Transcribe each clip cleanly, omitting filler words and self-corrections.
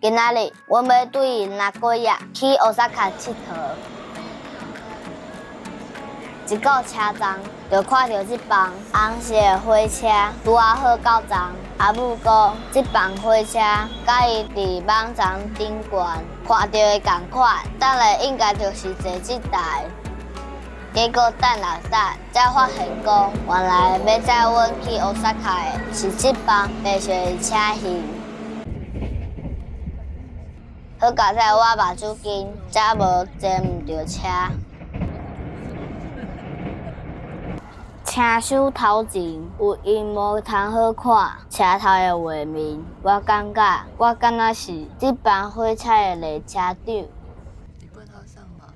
今仔日，阮欲對名古屋去大阪𨑨迌。一到車站，就看著這班紅色的火車拄仔好到站。阿母講，這班火車佮伊佇網站頂懸看著的仝款，等下應該就是坐這台。結果等啊等，才發現講，原來欲載阮去大阪的是這班白色的車型。好佳哉，我目睭金，才無坐毋著車。車廂頭前有螢幕通好看車頭的畫面，我感覺我敢若是這班火車的列車長。你不能上吧？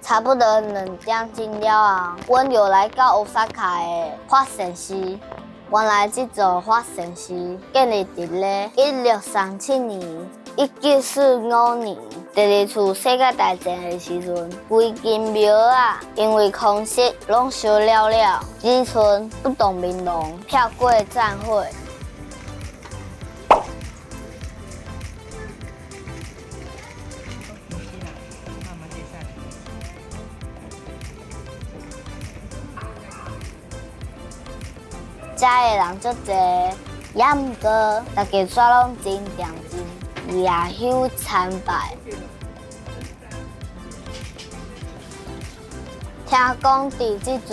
差不多2點鐘了後，阮就來到大阪的法善寺。原來這座法善寺建立佇咧1637年，1945年，第二次世界大戰的時陣，規間廟仔因為空襲攏燒了了，只賰不動明王飄過戰火。遮的人足濟，也毋過大家煞攏真認真，夜修參拜。聽講佇這陣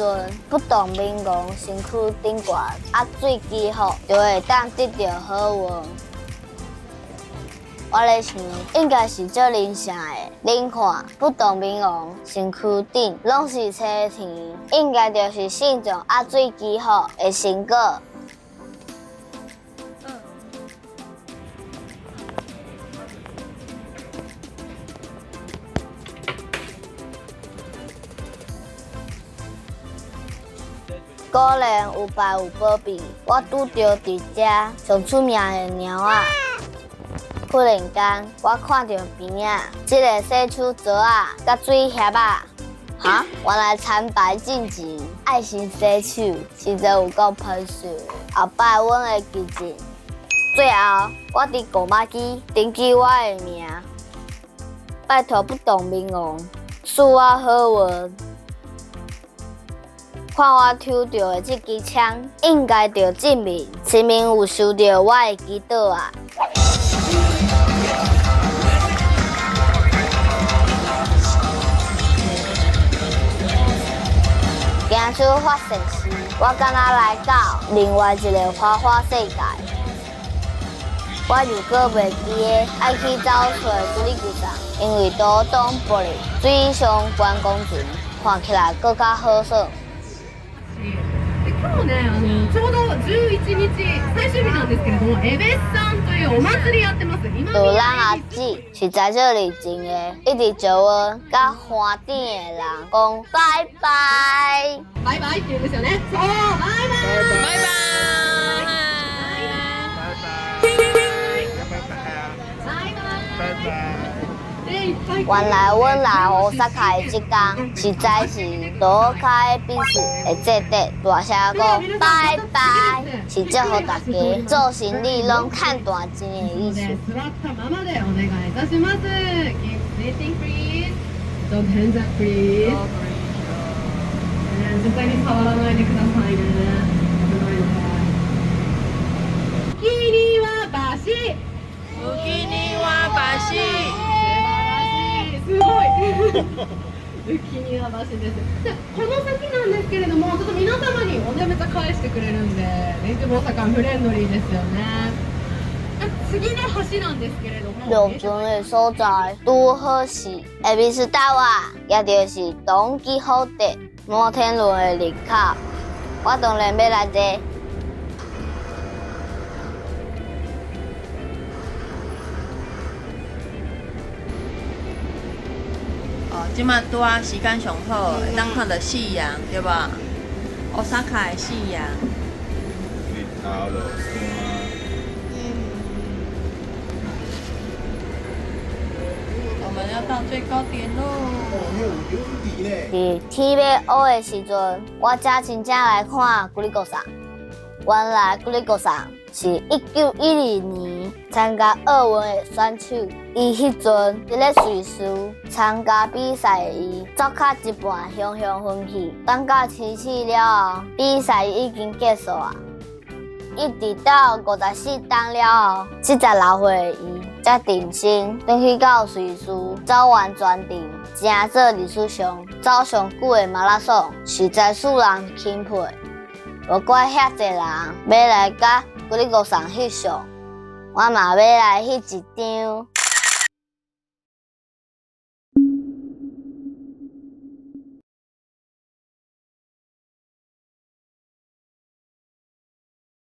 不動明王身軀頂懸壓水祈福，就會當得著好運。我咧想，應該是足靈性的。恁看，不動明王身軀頂攏是青天，應該就是信眾壓水祈福的成果。果然有拜有保庇，我拄著佇遮上出名的貓仔。忽然間，我看著邊仔這个洗手槽仔佮水盒仔，哈，原來參拜進前愛先洗手，實在有夠歹勢。後擺阮會記得，最後我佇購物機登記我的名，拜託不動明王賜我好運。看我抽著的這支籤，應該就證明神明有收著我的祈禱啊！行出法善寺，我敢若來到另外一个花花世界。我又閣袂記得愛去走揣水力站，因為道頓堀水上觀光船看起來閣較好耍。で今日ね、ちょうど11日最終日なんですけれども、恵比寿さんというお祭りやってます。今就咱阿姊實在足熱情的，一直招阮佮歡頂的人講拜拜。バイバイって言うんですよね。そう、バイバイ。拜拜。拜拜。バイバ拜拜。イ。で、いっぱい。原來阮來大阪的這工，實在是桌跤的彼此會做底，大聲講拜拜，是祝福大家做生意攏趁大錢的意思。座ったままでお願いいたします。Keep sitting please. Don't hands up please. 絶対に触らないでくださいね。危ないので。浮庭橋。浮庭橋。素晴らしい。すごい。浮庭橋です。で、この先なんですけれども、ちょっと皆様におめちゃ返してくれるんで、ネイティブ大阪フレンドリーですよね。次の橋なんですけれども。落船的所在拄好是恵比寿島仔，也就是ドン・キホーテ摩天輪的入口。我當然欲來坐。哦，這馬拄仔時間上好，會當看著夕陽，對無？大阪的夕陽。日頭落山。我們要要到最高點囉。哦，那有有底咧。佇天欲烏的時陣，我才真正來看久里高山。原來久里高山是1912年參加奧運的選手，伊彼陣佇咧瑞士參加比賽的伊，走較一半雄雄昏去，等到清醒了後，比賽已經結束啊。一直到54冬了後，76歲的伊才重新轉去到瑞士，走完全程，成做歷史上走上久的馬拉松，實在使人欽佩。無怪遐濟人欲來佮久里高山翕相，我嘛欲來翕一張。